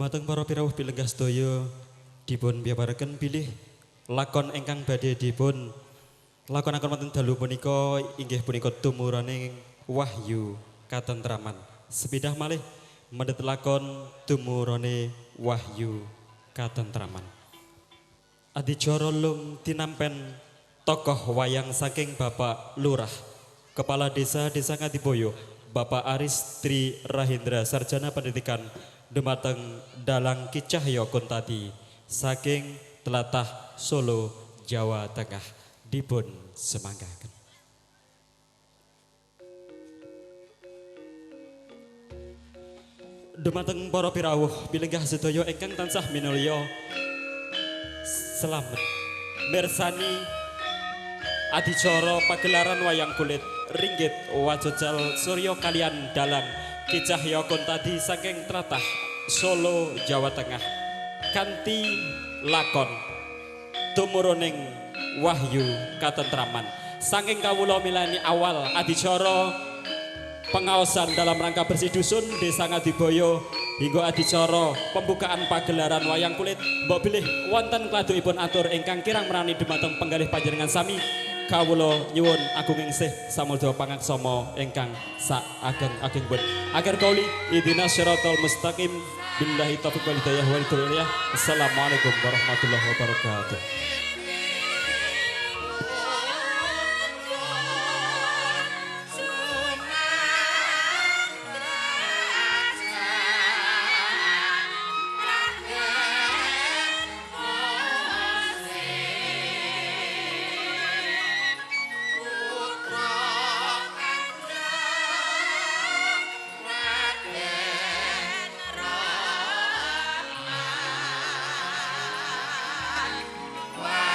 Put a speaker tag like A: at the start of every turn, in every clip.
A: Dumateng para pirawuh pilenggah sedaya dipun biyaparaken bilih lakon ingkang badhe dipun lakonaken wonten dalu punika inggih punika tumurune Wahyu Katentraman. Sepindah malih mendhet lakon tumurune Wahyu Katentraman. Adicara lung tinampen tokoh wayang saking Bapak Lurah, Kepala Desa Desa Ngadiboyo, Bapak Aris Tri Rahindra, Sarjana Pendidikan dumateng Dalang Ki Cahyo Kuntadi saking tlatah Solo, Jawa Tengah, dipun semanggaken. Dumateng para pirawuh pilenggah sedaya ingkang tansah minulya selamet mirsani adicara pagelaran wayang kulit ringgit wajojal surya kalian dalang Ki Cahyo Kuntadi saking tlatah Solo, Jawa Tengah kanthi lakon tumuruning Wahyu Katentraman. Saking kawula milani awal adicara pengaosan dalam rangka bersih dusun Desa Ngadiboyo hingga adicara pembukaan pagelaran wayang kulit, mbok bilih wonten kladukipun atur ingkang kirang merani dumateng penggalih panjenengan sami. Kawula nyuwun agunging sih samudra pangaksama ingkang sak ageng-agengipun. Akhir kauli ihdinas siratal mustaqim billahi taufiq wal hidayah wal hidayah. Assalamualaikum warahmatullahi wabarakatuh.
B: Wow.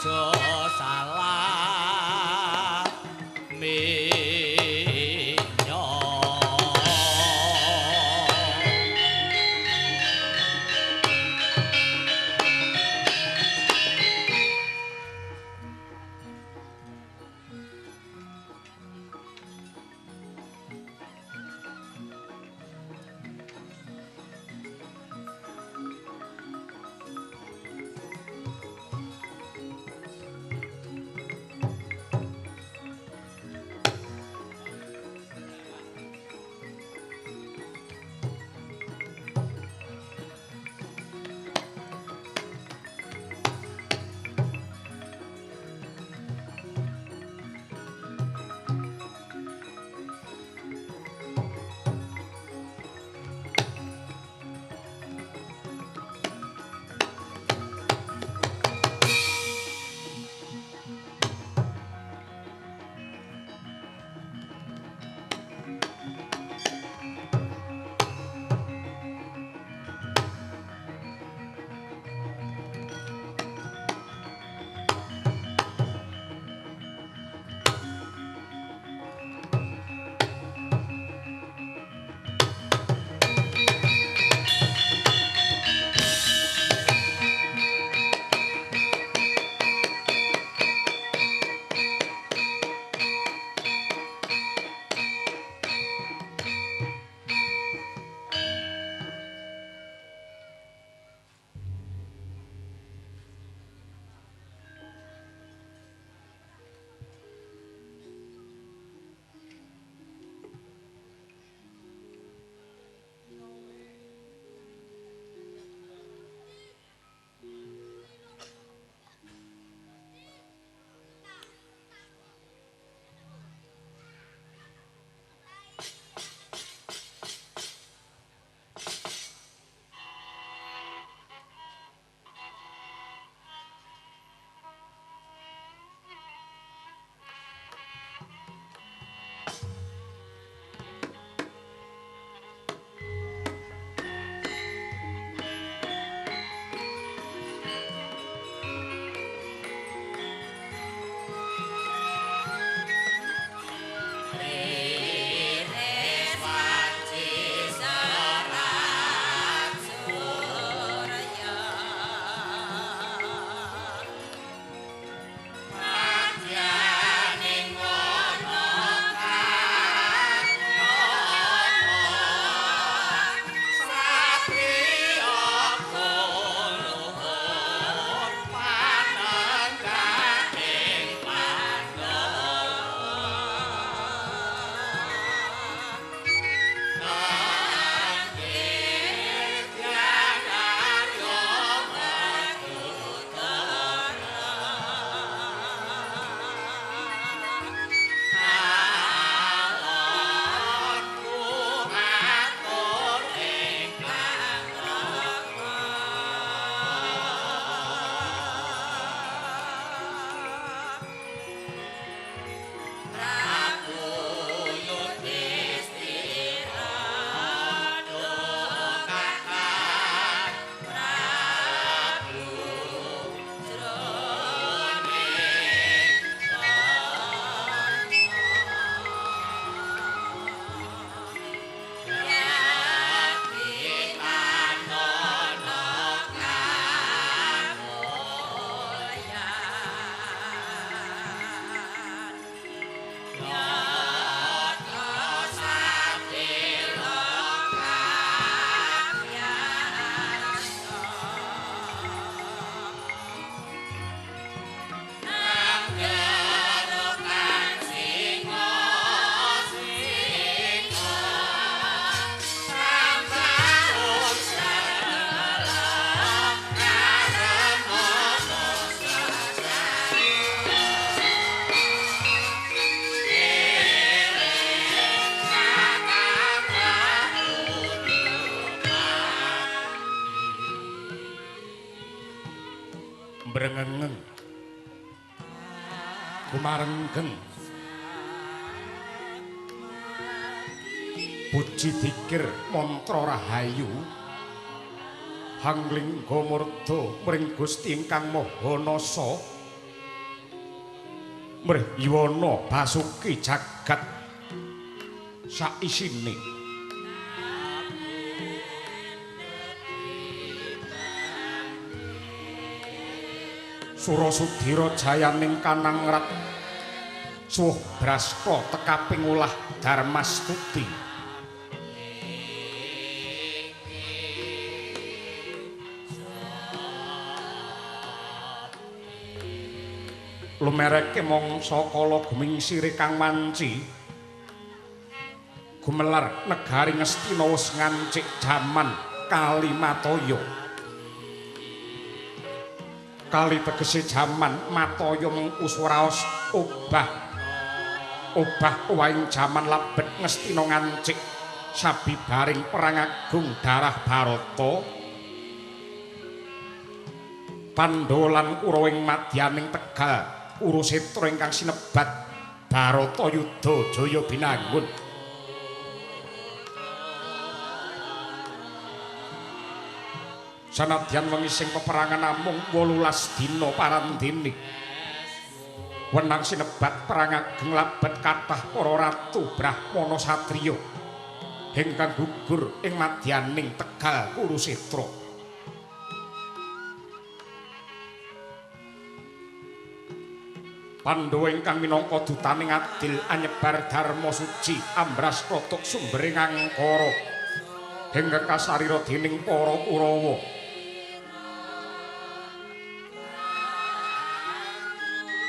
B: Aja salah minyo.
C: Brengengeng kumarenggeng puji dikir mantra rahayu hanglingga murda mring Gusti ingkang Maha Nasa. Mrih yuwana basuki jagat saisine. Surasudira jayaning kanangrat suwuh brasta tekaping olah darmastuti. Lumereke mangsa kala gumingsire kang wanci gumelar negari Ngastina wis ngancik jaman Kalimataya. Kali tegese jaman, mataya mengkus raos obah. Obah owahing jaman labet Ngastina ngancik sabibaring perang agung darah Barata. Pandhawa lan Kurawa ing madyaning Tegal Kurusetra ingkang sinebat Baratayuda Jaya Binangun. Sanadyan wengi sing peperangan namung 18 dina parandene. Wenang sinebat perang ageng labet kathah para ratu brahmana satriya ingkang gugur ing madyaning Tegal Kurusetra. Pandhawa ingkang minangka dutaning adil anyebar dharma suci ambras totok sumbering angkara ingkang kasarira dening para Kurawa.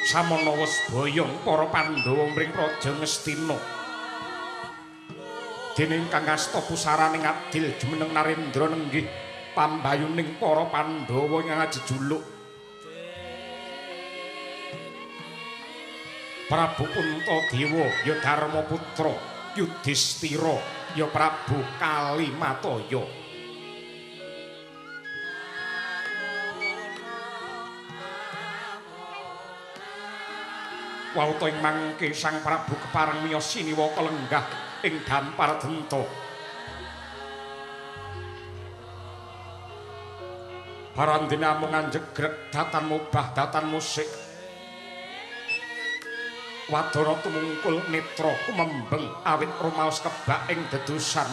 C: Samana wis boyong para Pandhawa mring Praja Ngastina. Dene ingkang asta pusaraning adil jumeneng Narendra nenggih pambayuning para Pandhawa ingkang ajejuluk Prabu Puntadewa ya Dharmaputra Yudhistira ya Prabu Kalimataya. Wauta ing mangke Sang Prabu kepareng miyos siniwaka lenggah ing dampar denta. Parandene amung anjegrek datan mubah datan musik. Wadana tumungkul netra kumembeng awit rumaos kebak ing dedusan.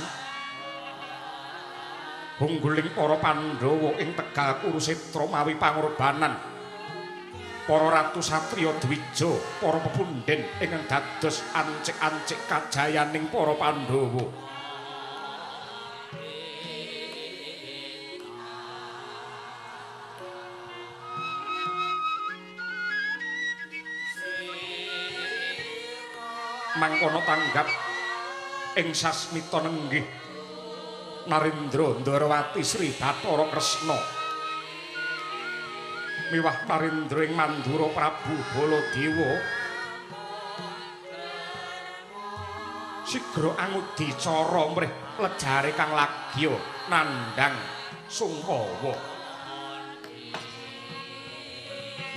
C: Hungguling para Pandhawa ing Tegal Kurusetra mawi pangorbanan para ratu satriya dwija, para pepundhen ingkang dados ancik-ancik kajayaning para Pandhawa. Mangkono tanggap ing sasmita nenggih Narendra Ndharawati Sri Bathara Kresna miwah Narendra ing Mandura Prabu Baladewa sigra angudi cara mrih lejare kang lagya nandhang sungkawa.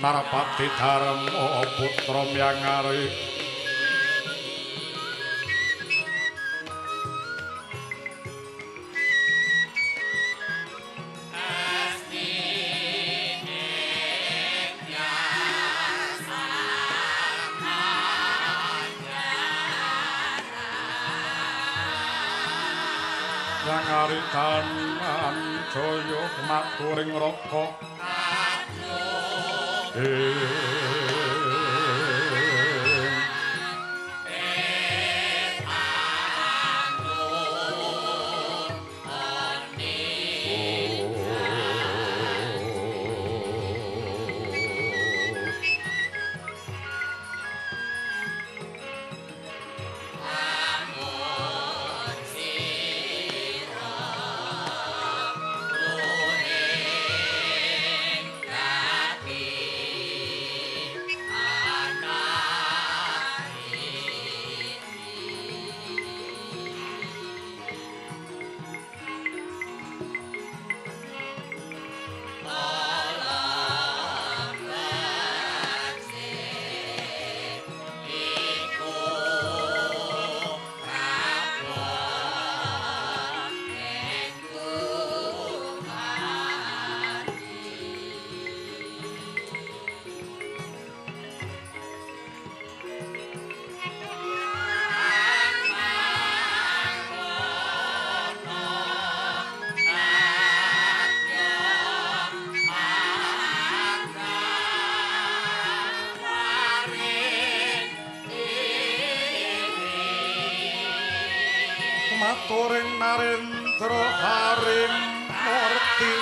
C: Narapati Dharma putra myangari Tanan jaya maturing raka Maturing Narendra Harimurti.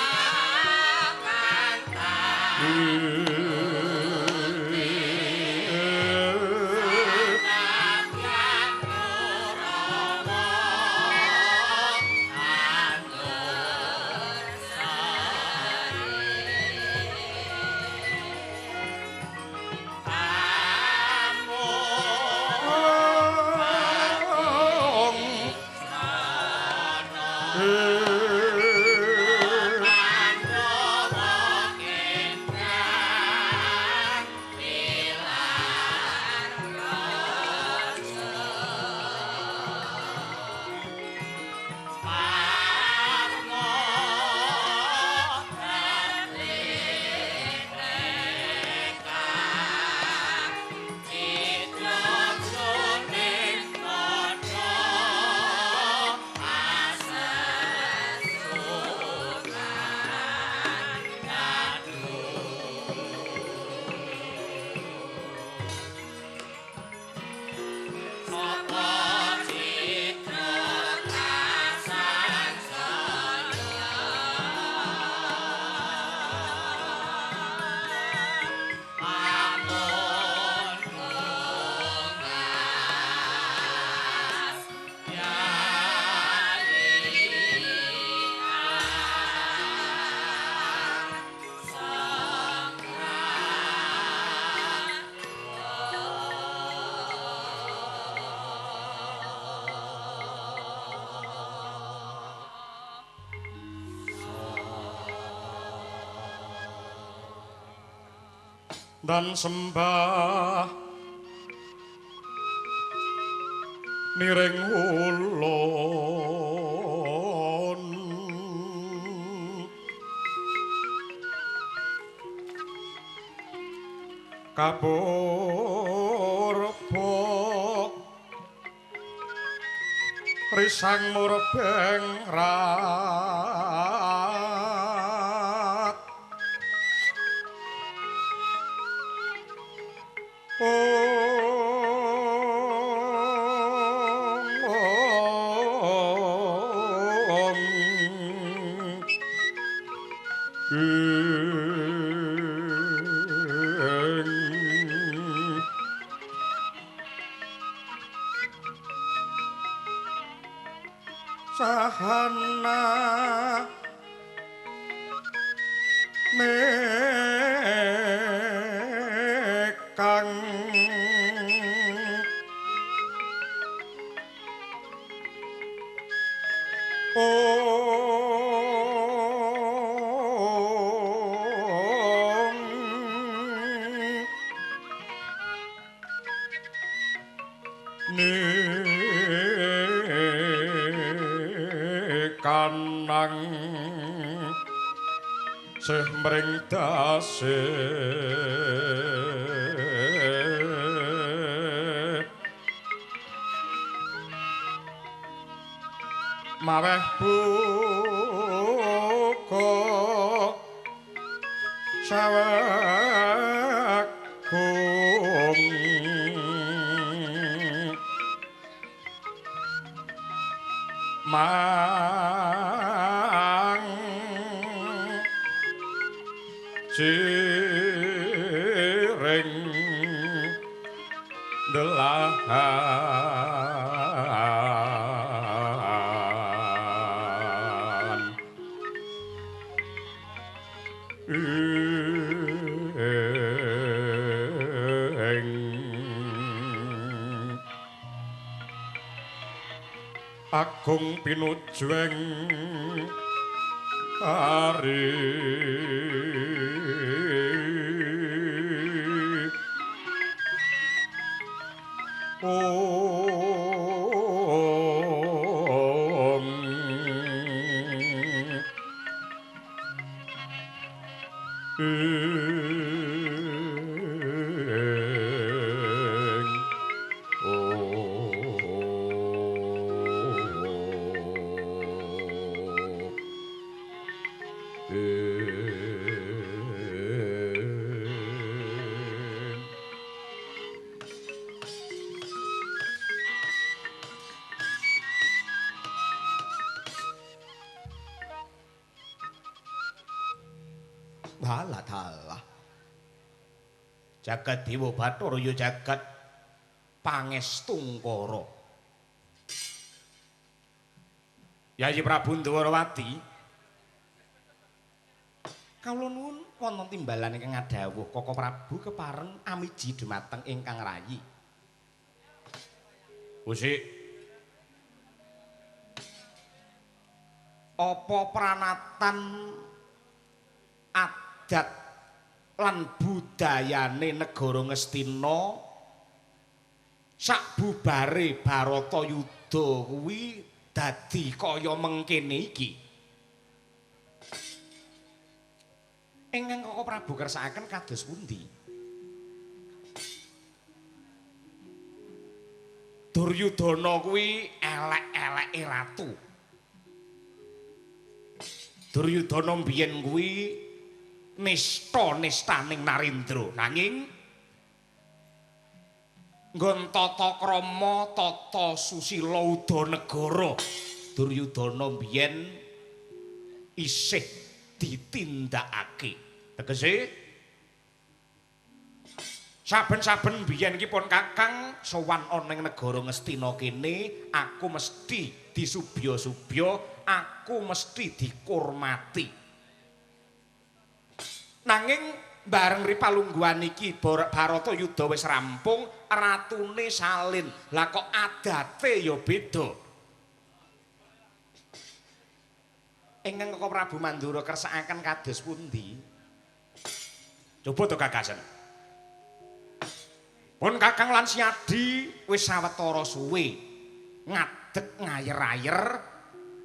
C: Dan sembah niring ulun kapurba risang murbeng rat. Sahana nekang ong kanang sih mring dase maweh buka sawegung mang ciring delahan ing agung pinujueng ari ong ing ong.
B: Dalah dalah. Jagat Dewa Bathara ya jagat Pangestungkara. Yayi Prabu Ndwarawati, kawula nuwun wonten timbalan ingkang ngadhawuh Koko Prabu kepareng amiji dumateng ingkang rayi.
C: Usik.
B: Apa pranatan adat lan budayane negara Ngastina sakbubare Bharatayuda kuwi dadi kaya mengkene iki? Ingkang Koko Prabu kersakaken kados pundi?
C: Duryudana kuwi elek-eleke ratu. Duryudana mbiyen kuwi nista-nistaning Narendra, nanging nggon tata krama tata susila udanegara Duryudana mbiyen isih ditindakake. Tegese saben-saben biyen iki pun Kakang sowan ana ing negara Ngastina kene, aku mesti disubya-subya, aku mesti dikurmati. Nanging bareng ripalungguhan iki Bharatayuda wis rampung, ratune salin. Lah kok adate ya beda.
B: Ingkang Koko Prabu Mandura kersakaken kados pundi?
C: Coba to gagasen. Pun Kakang lan Siadi wis sawetara suwe ngadeg ngayer-ayer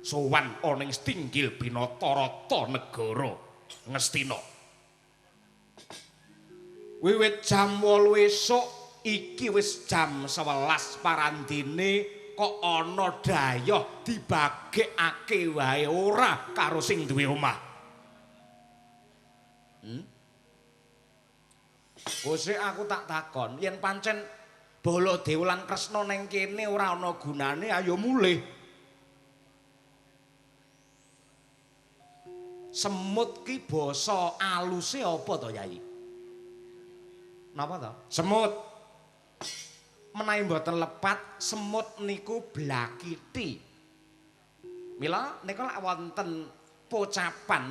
C: sowan ana ing Stinggil Binatarata negara Ngastina.
B: Wiwit jam 8 esuk iki wis jam 11 parandene kok ana dayoh dibagekake wae ora karo sing duwe omah. Bose aku tak takon, yen pancen Baladewa lan Kresna neng kene ora ana gunane, ayo mulih. Semut ki basa aluse apa to, Yai? Napa to?
C: Semut.
B: Menawi mboten lepat, semut niku blakiti. Mila nika lak wonten pocapan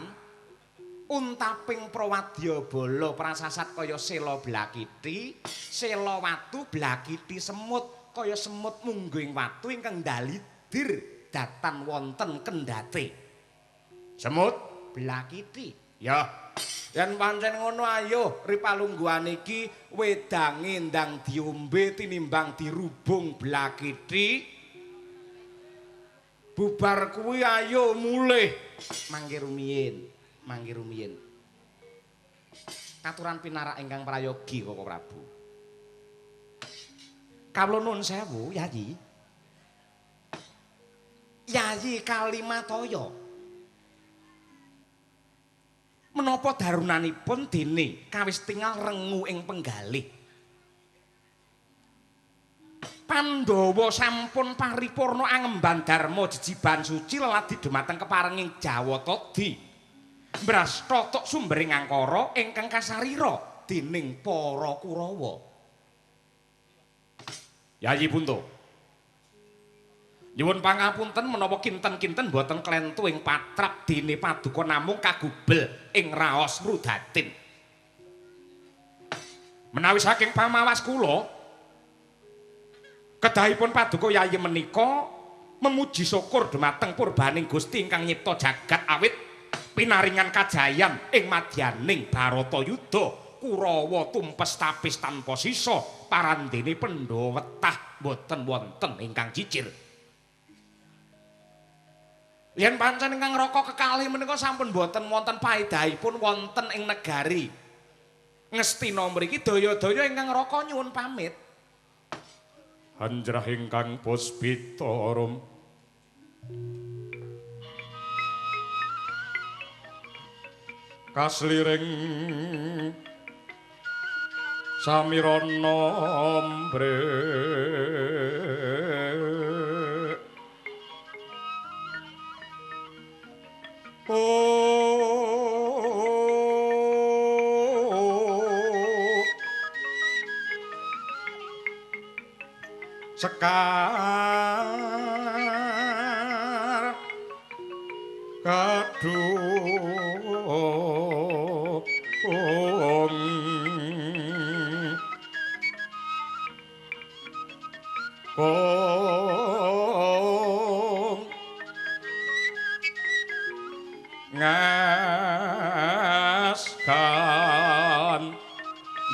B: untaping prawadyabala prasasat kaya sela blakiti, sela watu blakiti semut, kaya semut mungguh ing watu ingkang ndalidir datan wonten kendhate.
C: Semut
B: blakiti.
C: Ya.
B: Yen pancen ngono ayo ripalungguhan iki wedange ndang diombe tinimbang dirubung blakiti. Bubar kuwi ayo mulih. Mangke rumiyin, mangke rumiyin. Katuran pinarak ingkang prayogi Koko Prabu. Kawula nuwun sewu, Yayi. Yayi Kalimataya. Menapa darunanipun dene kawis tingal rengu ing penggalih. Pandhawa sampun paripurna angemban dharma jejiban suci leladi dumateng keparenging Jawatadi. Mbrasta tok sumbering angkara ingkang kasarira dening para Kurawa.
C: Yayi Punto. Nyuwun pangapunten menapa kinten-kinten boten klentu ing patrap dene paduka namung kagubel ing raos mrudatin. Menawi saking pamawas kula, kedahipun paduka Yayi menika memuji syukur dumateng purbaning Gusti ingkang nyipta jagat awit pinaringan kajayan ing madyaning Bharatayuda Kurawa tumpes tapis tanpa sisa parandene Pandhawa wetah boten wonten ingkang cicir.
B: Yen pancen ingkang raka kekalih menika sampun boten wonten paedahipun wonten ing negari Ngastina mriki daya-daya ingkang raka nyuwun pamit.
C: Hanjrah ingkang puspita rum. Kasliring samirana mbre. Oh. Sekar kadung kong ngaskan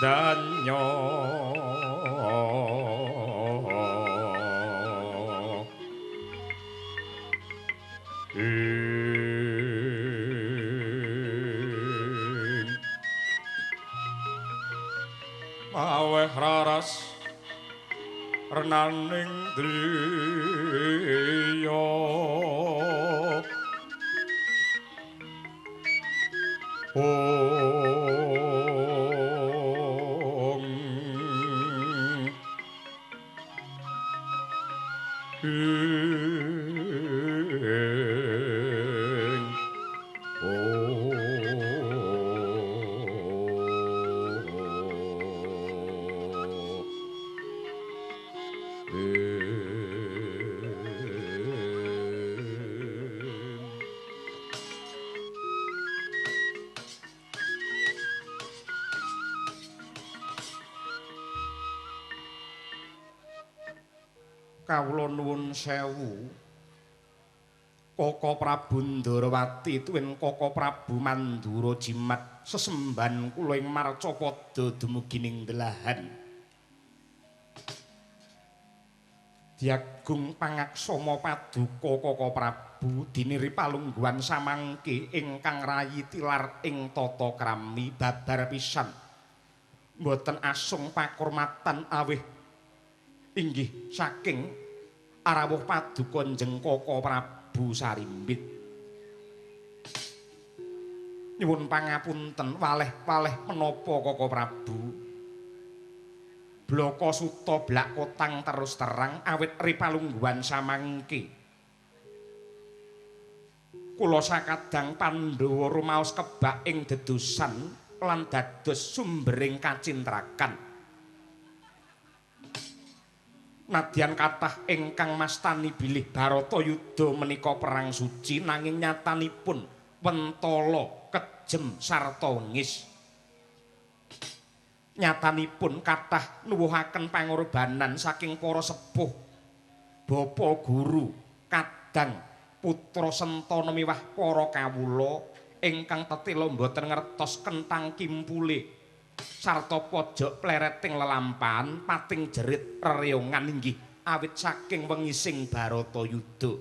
C: danyo maweh raras renaning driya ong ing Kawula nuwun sewu Kaka Prabu Ndarawati tuwin Kaka Prabu Mandura jimat sesembahan kula ing marcapada dumugi ning delahan. Diagung pangaksama paduka Kaka Prabu diniri palungguhan samangke ingkang rayi tilar ing tata krami babar pisan. Mboten asung pakurmatan awih inggih saking arawuh paduka Njeng Kaka Prabu Sarimbit. Nyuwun pangapunten waleh-waleh menapa Kaka Prabu. Blaka suta blak kotang terus terang awit ri palungguhan samangke. Kula sakadang Pandhawa rumaos kebak ing dedusan lan dados sumbering kacintrakan. Nadyan kathah ingkang mastani bilih Baratayuda menika perang suci nanging nyatanipun wentala kejem sarta wengis. Nyatanipun kathah nuwuhaken pangorbanan saking para sepuh, bapa guru, kadang putra sentana miwah para kawula ingkang tetela mboten ngertos kentang kimpule sarta pojok plereting lelampahan pating jerit rereongan inggih awit saking wengising Baratayuda.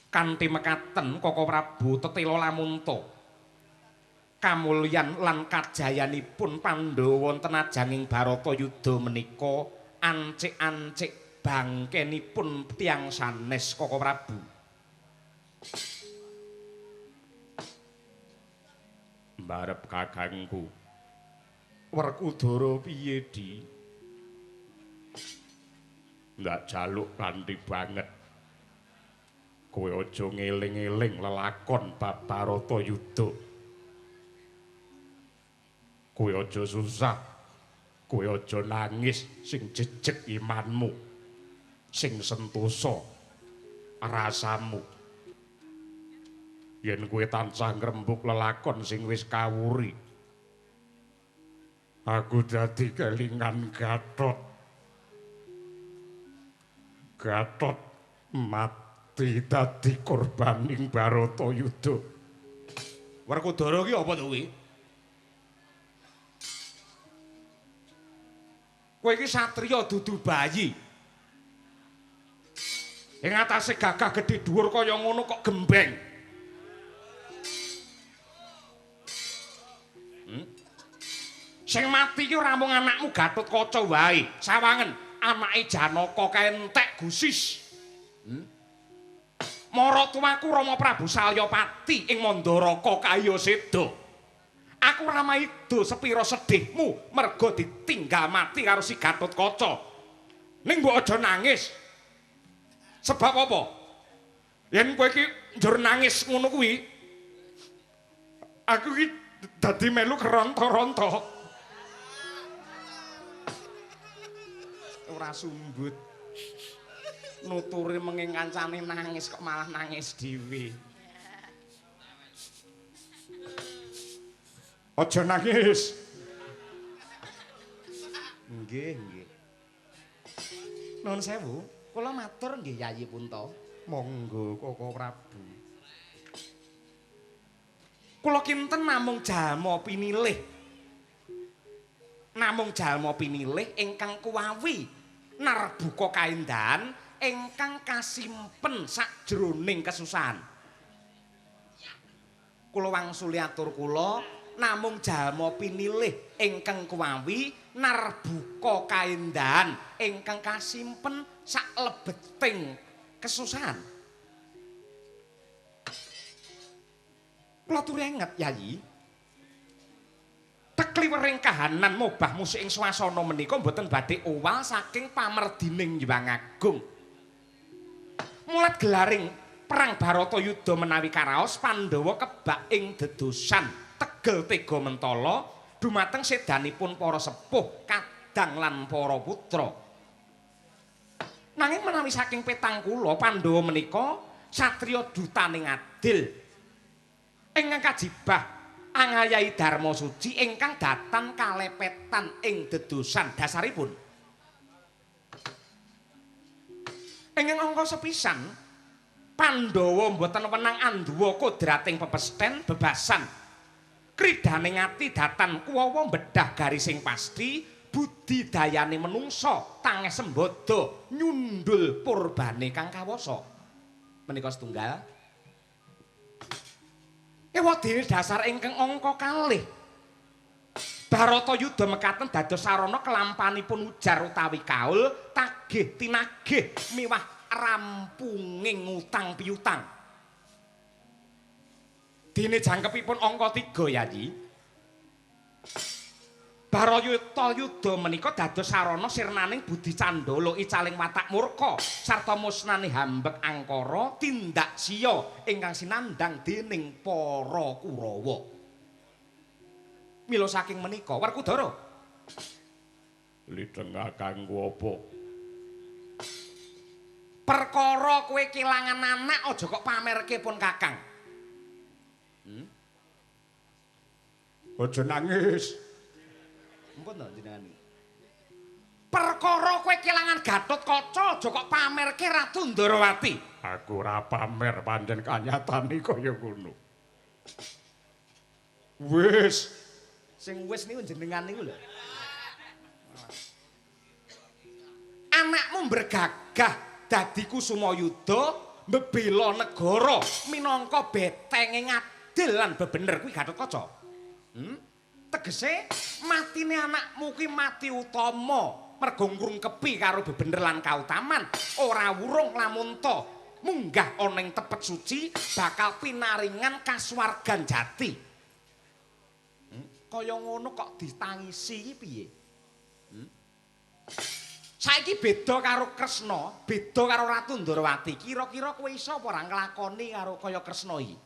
C: Kanthi mekaten Kaka Prabu tetela lamunta kamulyan lan kajayanipun Pandhawa wonten ajanging Baratayuda menika ancik-ancik bangkenipun tiyang sanes Kaka Prabu. Mbarep kakangku Werkudara piye Di? Ndak jaluk kanthi banget. Kowe aja ngeling-eling lelakon bab Baratayuda. Kowe aja susah, kowe aja nangis, sing jejeg imanmu, sing sentosa rasamu. Yen kowe tansah ngrembug lelakon sing wis kawuri, aku dadi kelingan Gatot. Gatot mati dadi korbaning Baratayuda. Werkudara ki apa to kuwi? Kowe iki satriya dudu bayi. Ing atase gagah gedhe dhuwur kaya ngono kok gembeng. Sing mati iki ora mung anakmu Gatotkaca wae, sawangen anake Janaka kae entek gusis. Maratuwaku Rama Prabu Salyapati ing Mandaraka kaya seda. Aku ora maido sepira sedihmu merga ditinggal mati karo si Gatotkaca. Ning mbok aja nangis. Sebab apa? Yen kowe iki njur nangis ngono kuwi, aku iki dadi melu keronto-ronto.
B: ora sumbut. Nuturi menging kancane nangis kok malah nangis dhewe.
C: Aja nangis.
B: Nggih, nggih. Nuwun sewu, kula matur nggih Yayi Punta.
C: Monggo Koko Prabu.
B: Kula kinten namung jalma pinilih. Namung jalma pinilih ingkang kuwawi narbuka kaendahan ingkang kasimpen sakjroning kesusahan. Kula wangsuli atur kula namung jalma pinilih ingkang kuwawi narbuka kaendahan ingkang kasimpen saklebeting kesusahan. Kula turi enget Yayi. Tekliwering kahanan mobah musik ing swasana menika mboten badhe owal saking pamerdining Hyang Agung. Mulat gelaring perang Baratayuda menawi karaos Pandhawa kebak ing dedosan tegel tega mentala dumateng sedanipun para sepuh, kadang lan para putra. Nanging menawi saking petang kula Pandhawa menika satriya dutaning adil ingkang kajibah angayahi dharma suci ingkang datan kalepetan ing dedosan dasaripun. Ingkang angka sepisan Pandhawa mboten wenang anduwa kodrating pepesthèn bebasan. Kridhaning ati datan kuwawa bedah garising pasti budidayane menungsa tangeh sembada nyundul purbane kang kawasa. Menika setunggal. Ewadene dasar ingkang angka kalih. Baratayuda mekaten dados sarana kelampanipun ujar utawi kaul tagih tinagih miwah rampunging utang piutang. Dene jangkepipun angka 3 Yayi. Baratayuda menika dados sarana sirnaning budi candala icaling watak murka sarta musnane hambek angkara tindak siya ingkang sinandhang dening para Kurawa. Mila saking menika Werkudara
C: lidhengah kanggo apa?
B: Perkara kowe kelangan anak aja kok pamerke pun Kakang.
C: Aja nangis.
B: Ampun to jenengan iki. Perkara kowe kelangan Gatotkaca aja kok pamerke Ratu Ndorowati.
C: Aku ora pamer pancen kanyatane kaya ngono. Wis,
B: sing wis niku jenengan niku lho. Anakmu bergagah dadi Kusumayuda mbebela negara minangka betenge ngadil lan bebener kuwi Gatotkaca. Tegese matine anakmu kuwi mati utama mergo ngrungkepi karo bebener lan kautaman, ora wurung lamun ta munggah ana ing tepet suci bakal pinaringan kasuwargan jati. Kaya ngono kok ditangisi iki piye? Saiki beda karo Kresna, beda karo Ratu Ndorowati. Kira-kira kowe iso apa ora nglakoni karo kaya Kresna iki?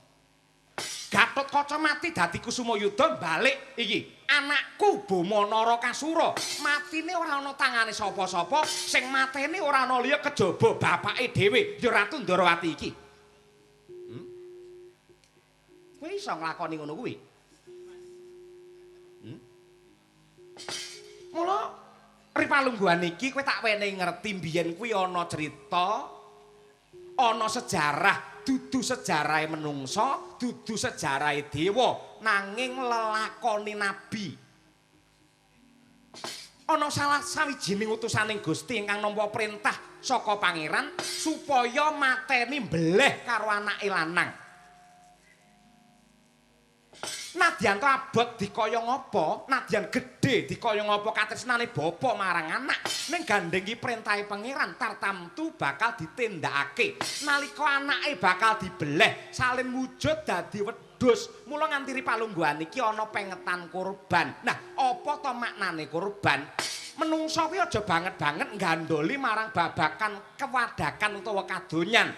B: Gatotkaca mati dadi Kusumayuda balik iki. Anakku Boma Narakasura matine ora ana tangane sapa-sapa, sing matene ora ana liya kejaba bapake dhewe, ya Ratu Ndorowati iki. Kowe iso nglakoni ngono kuwi? Mula ripalungguhan iki kowe tak wenehi ngerti mbiyen kuwi ana cerita, ana sejarah, dudu sejarahe menungsa, dudu sejarahe dewa, nanging lelakone nabi. Ana salah sawijining utusaning Gusti ingkang nampa perintah saka pangeran supaya mateni mbeleh karo anake lanang. Nadyan to abot dikaya ngapa, nadyan gedhe dikaya ngapa katresnane bapa marang anak, ning gandeng iki perintahe pangeran tartamtu bakal ditindakake. Nalika anake bakal dibeleh, salin wujud dadi wedhus. Mula nganti ripalungguhan iki ana pengetan kurban. Nah, apa to maknane kurban? Menungsa kuwi aja banget-banget nggandoli marang babakan kewadakan utawa kadonyan.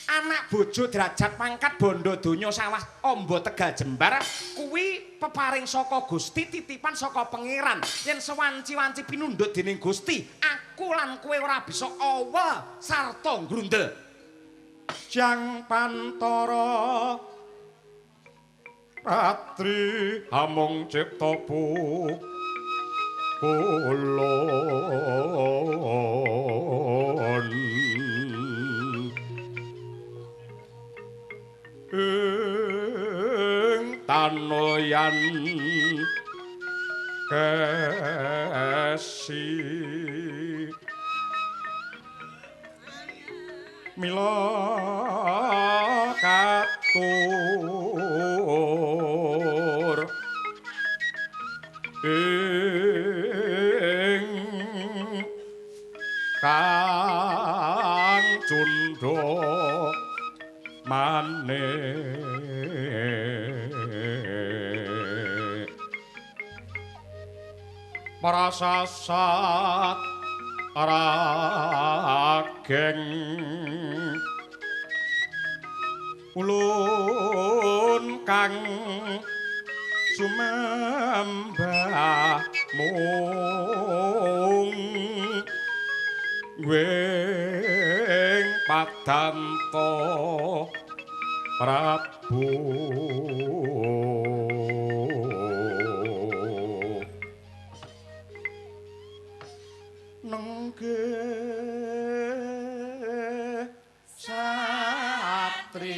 B: Anak bojo derajat pangkat bondo donya sawah amba Tegal Jembar kuwi peparing saka Gusti, titipan saka Pangeran. Yen sewanci-wanci pinundhut dening Gusti, aku lan kowe ora bisa awa sarta ngrundel.
C: Jang Pantara Ratri amung cipta kulon ing tanoyan kesi mila katur ing kang cundha manik prasasat rageng ulun kang sumembah mung wing padanta Prabu. Nenggih satri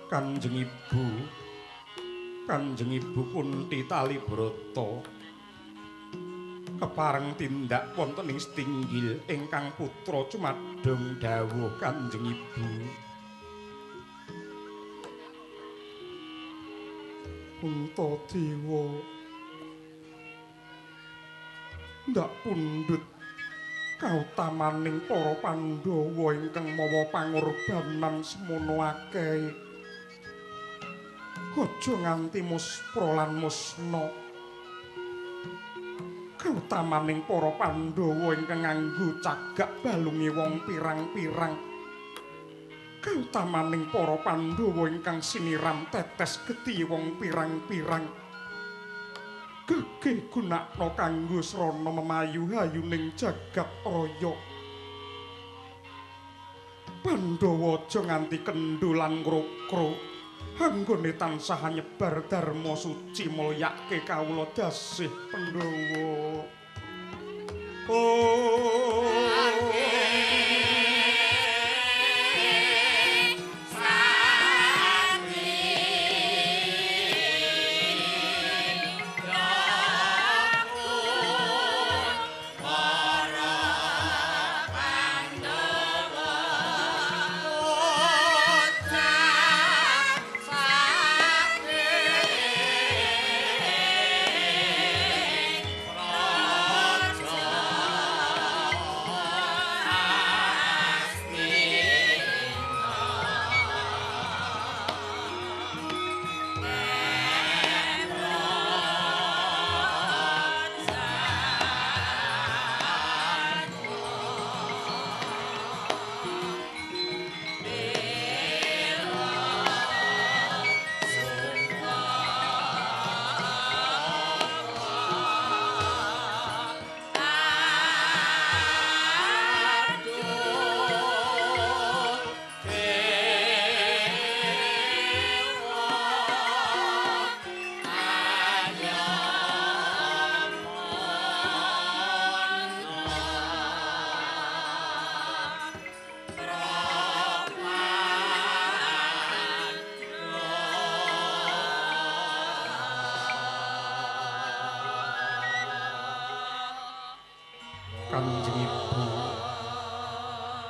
C: Kanjeng Ibu, Kanjeng Ibu Kunti Talibrata kepareng tindak wonten ing setinggil ingkang putra cumadung dawuh Kanjeng Ibu. Puntadewa ndak pundhut kautamaning para Pandhawa ingkang mawa pangorbanan semono akeh. Aja nganti muspra lan musna. Kautamaning para Pandhawa ingkang nganggo cagak balunge wong pirang-pirang. Kautamaning para Pandhawa ingkang siniram tetes getih wong pirang-pirang. Gegeh gunakna kanggo srana memayu hayuning jagat raya. Pandhawa aja nganti kendho lan ngrokro. Anggone tansah nyebar dharma suci mulyake kawula dasih Pandhawa. Oh.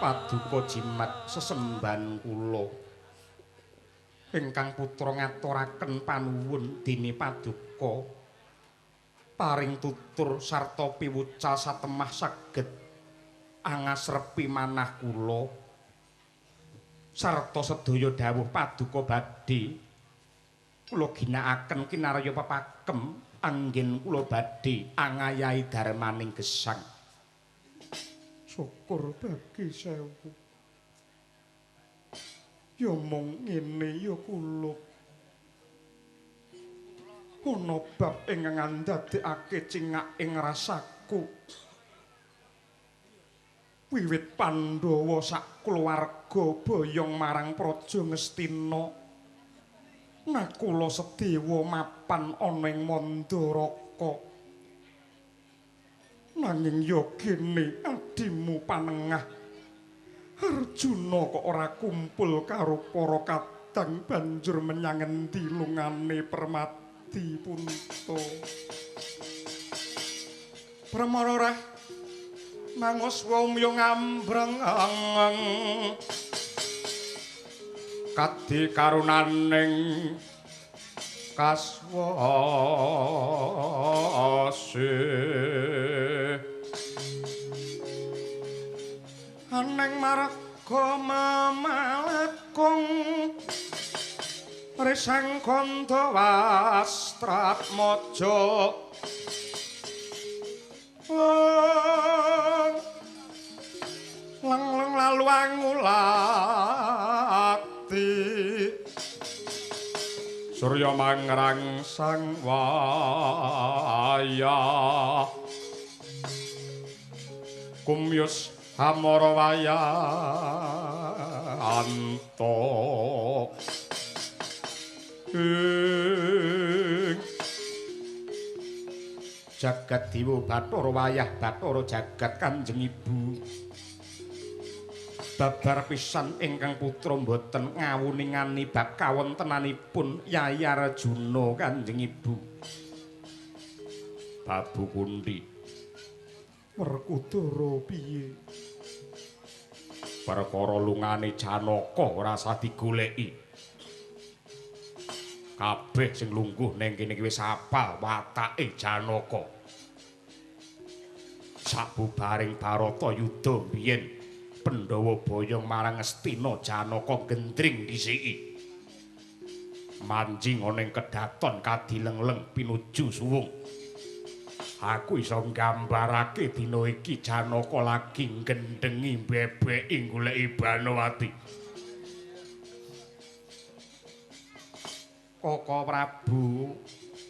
C: Paduka jimat sesembahan kula. Ingkang putra ngaturaken panuwun dene paduka paring tutur sarta piwucal satemah saged angasrepi manah kula sarta sedaya dawuh paduka badhe kula ginakaken kinarya pepakem anggen kula badhe angayahi darmaning gesang.
D: Syukur bagi sewu. Ya mung ngene ya kula. Ana bab ingkang ndadekake cingak ing rasaku. Wiwit Pandhawa sak kulawarga boyong marang Praja Ngastina. Nakula Sedewa mapan ana ing Mandaraka. Nanging ya gene adimu panengah Arjuna kok ora kumpul karo para kadang banjur menyang endi lungane Permadi Punta.
C: Permara reh nanguswa umya ngambreng kadi karunaning kaswase aneng marga memalakung risang kandha wastratmaja leng leng lalu angulati surya mangrang sang waya kumyus amara wayanto ing jagat dewa bathara wayah bathara jagat Kanjeng Ibu babar pisan ingkang putra mboten ngawuningani bab kawontenanipun Yayi Arjuna Kanjeng Ibu. Babu Kunti
D: Werkudara piye?
C: Perkara lungane Janaka ora usah digoleki. Kabeh sing lungguh ning kene iki wis apal watake Janaka. Sabubaring Baratayuda biyen Pandhawa boyong marang Ngastina, Janaka gendring dhisiki. Manjing ana ing kedaton kadilengleng pinuju suwung. Aku iso nggambarake dina iki Janaka lagi gendhengi bebeki goleki Banowati. Koko Prabu,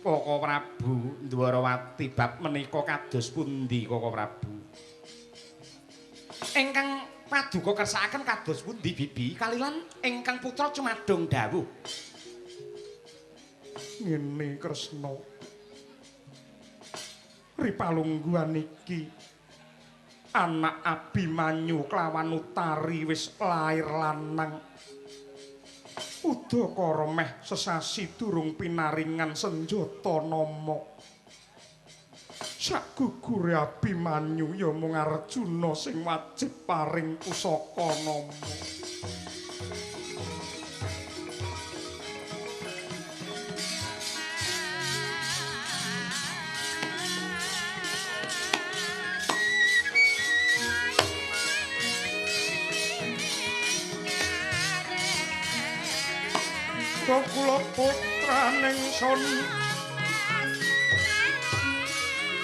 C: Koko Prabu Ndwarawati bab menika kados pundi Koko Prabu? Ingkang paduka kersakaken kados pundi Bibi kalilan ingkang putra cumadung dawuh.
D: Ngene Kresna. Ripalungguhan iki anak Abimanyu kelawan Utari wis lair lanang. Udakara meh sesasi durung pinaringan senjata nama. Sakgugure Abimanyu ya mung Arjuna sing wajib paring pusaka nama. Kula putraning sun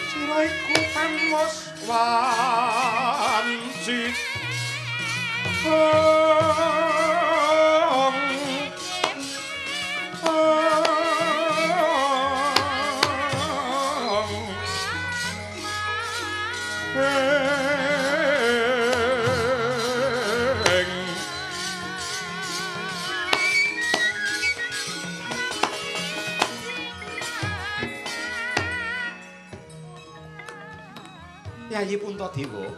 D: siraiku panmos wanci
B: Yayi Puntadewa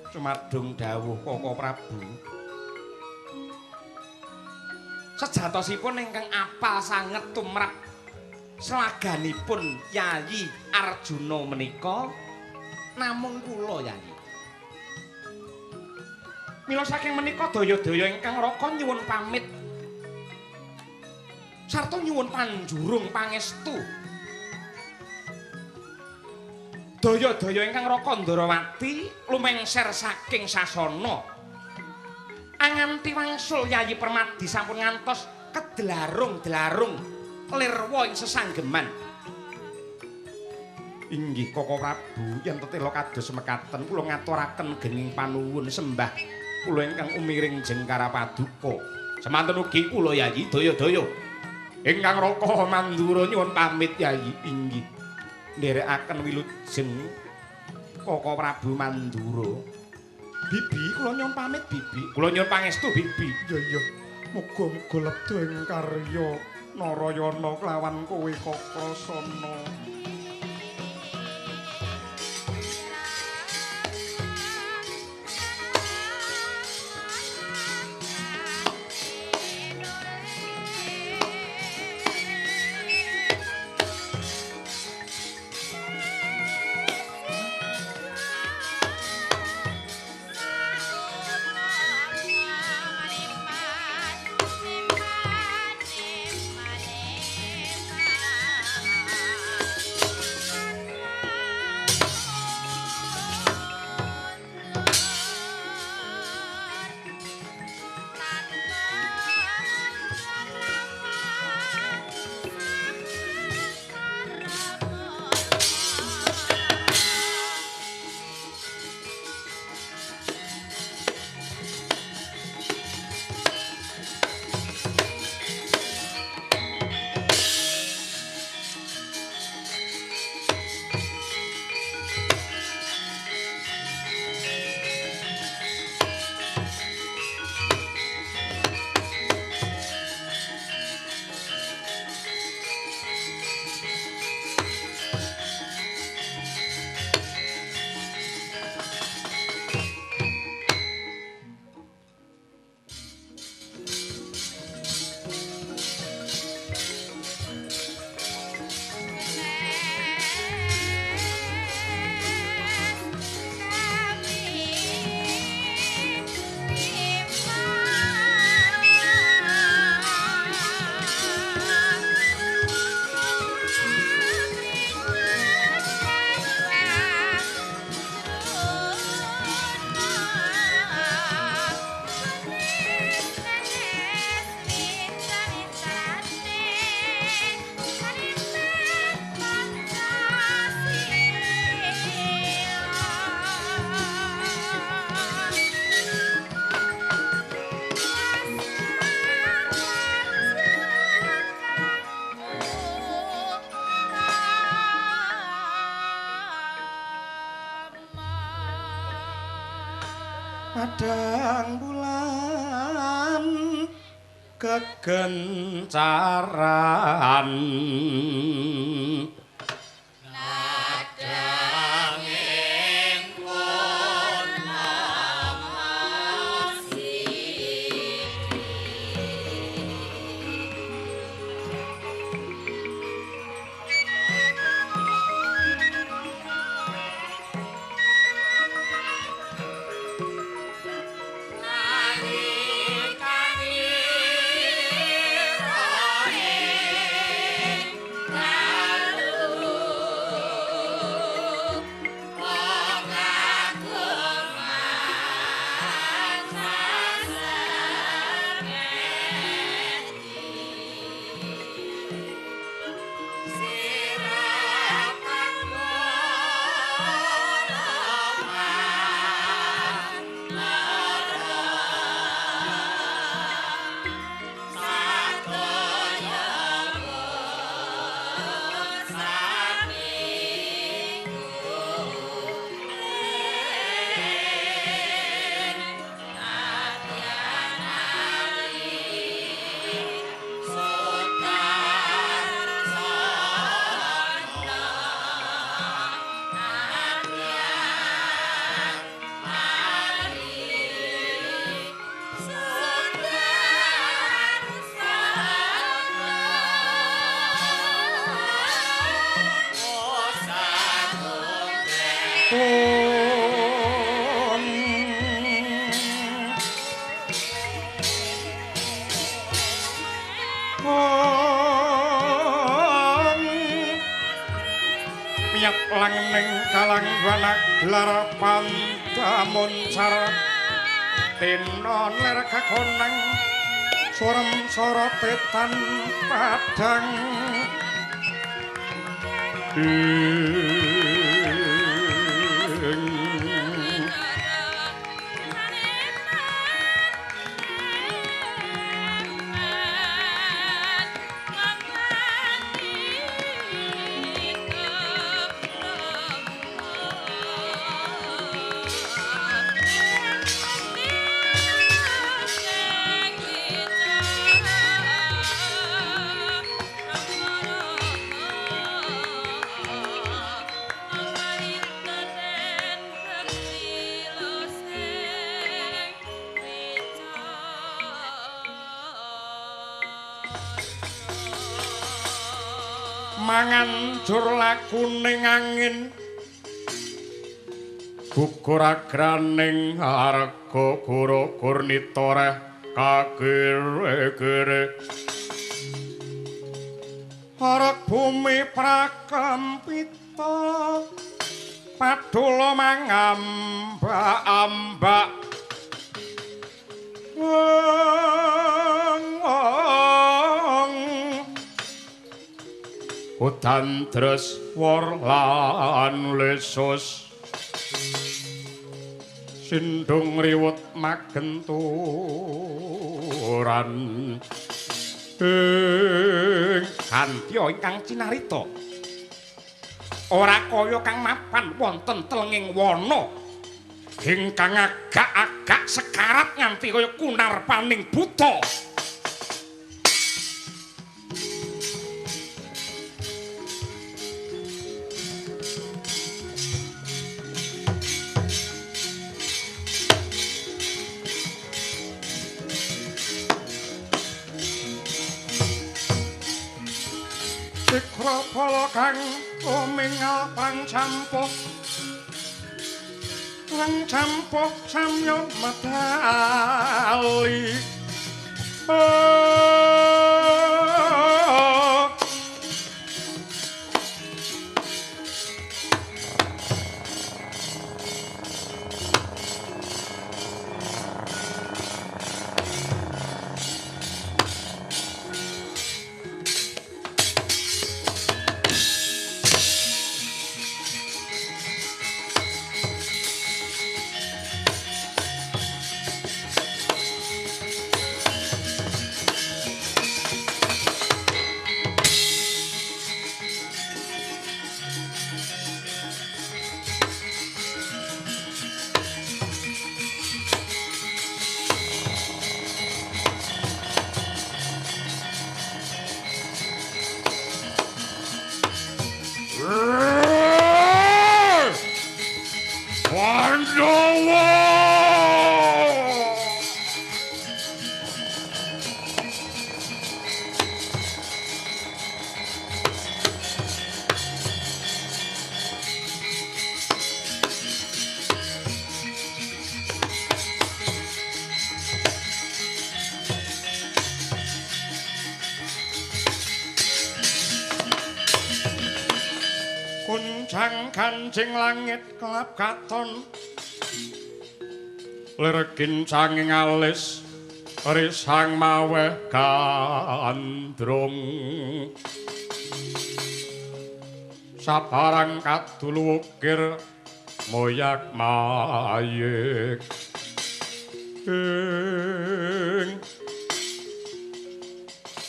B: cumadung dawuh Koko Prabu. Sejatosipun ingkang apal sanget tumrap slaganipun Yayi Arjuna menika namung kula Yayi. Mila saking menika daya-daya ingkang raka nyuwun pamit sarta nyuwun panjurung pangestu. Daya-daya ingkang raka Ndarawati lumengser saking sasana. Anganti wangsul Yayi Permadi sampun ngantos kedlarung-dlarung lirwa ing sesanggeman. Inggih Koko Prabu, yen tetela kados mekaten kula ngaturaken genging panuwun sembah kula ingkang umiring jengkara paduka. Semanten ugi kula Yayi daya-daya ingkang raka Mandura nyuwun pamit Yayi. Inggih nderekaken wilujeng Koko Prabu Mandura. Bibi kula nyuwun pamit Bibi. Kula nyuwun pangestu Bibi.
D: Iya iya. Muga-muga lebda ing karya Narayana kelawan kowe Kakrasana.
C: Padang bulan kegencaran
E: Hallelujah.
C: Nyat langening kalangwana gelar pandamuncar tenon ler kakonang sorem sorote tan padang manganjur lakuning angin gugur agraning harga guru gurnita kakire-kire harek bumi prakampita padula mangambak-ambak udan tres wor lan lesus sindung riwut magenturan ing
B: Hantya ingkang cinarita ora kaya kang mapan wonten telenging wana ingkang agak-agak sekarat nganti kaya kunarpaning buta.
C: Sikrapala kang tumingal prang campuh prang campuh samya medali. Kuncang kancing langit kelap katon lir kincanging alis risang maweh gandrung saparang kadul wukir moyak mayik ing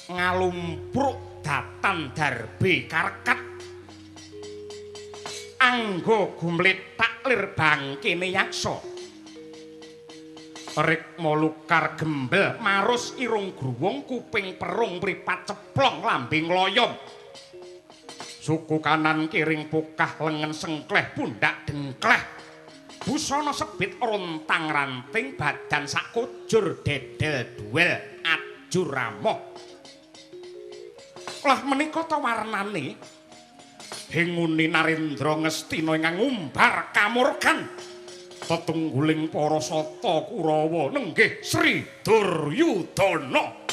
B: ngalumpruk datan darbe kareket anggo gumlethak lir bangkene yaksa rikma lukar gembel marus irung gruwung kuping perung mripat ceplong lambe ngloyom suku kanan kiring pokah lengen sengkleh pundak dengkleh busana sebit rontang ranting badan sakujur dedel duel ajur ramoh. Lah menika ta warnane hinguni Narendra Ngastina ingkang ngumbar kamurkan tetungguling para sata Kurawa nenggih Sri Duryudana.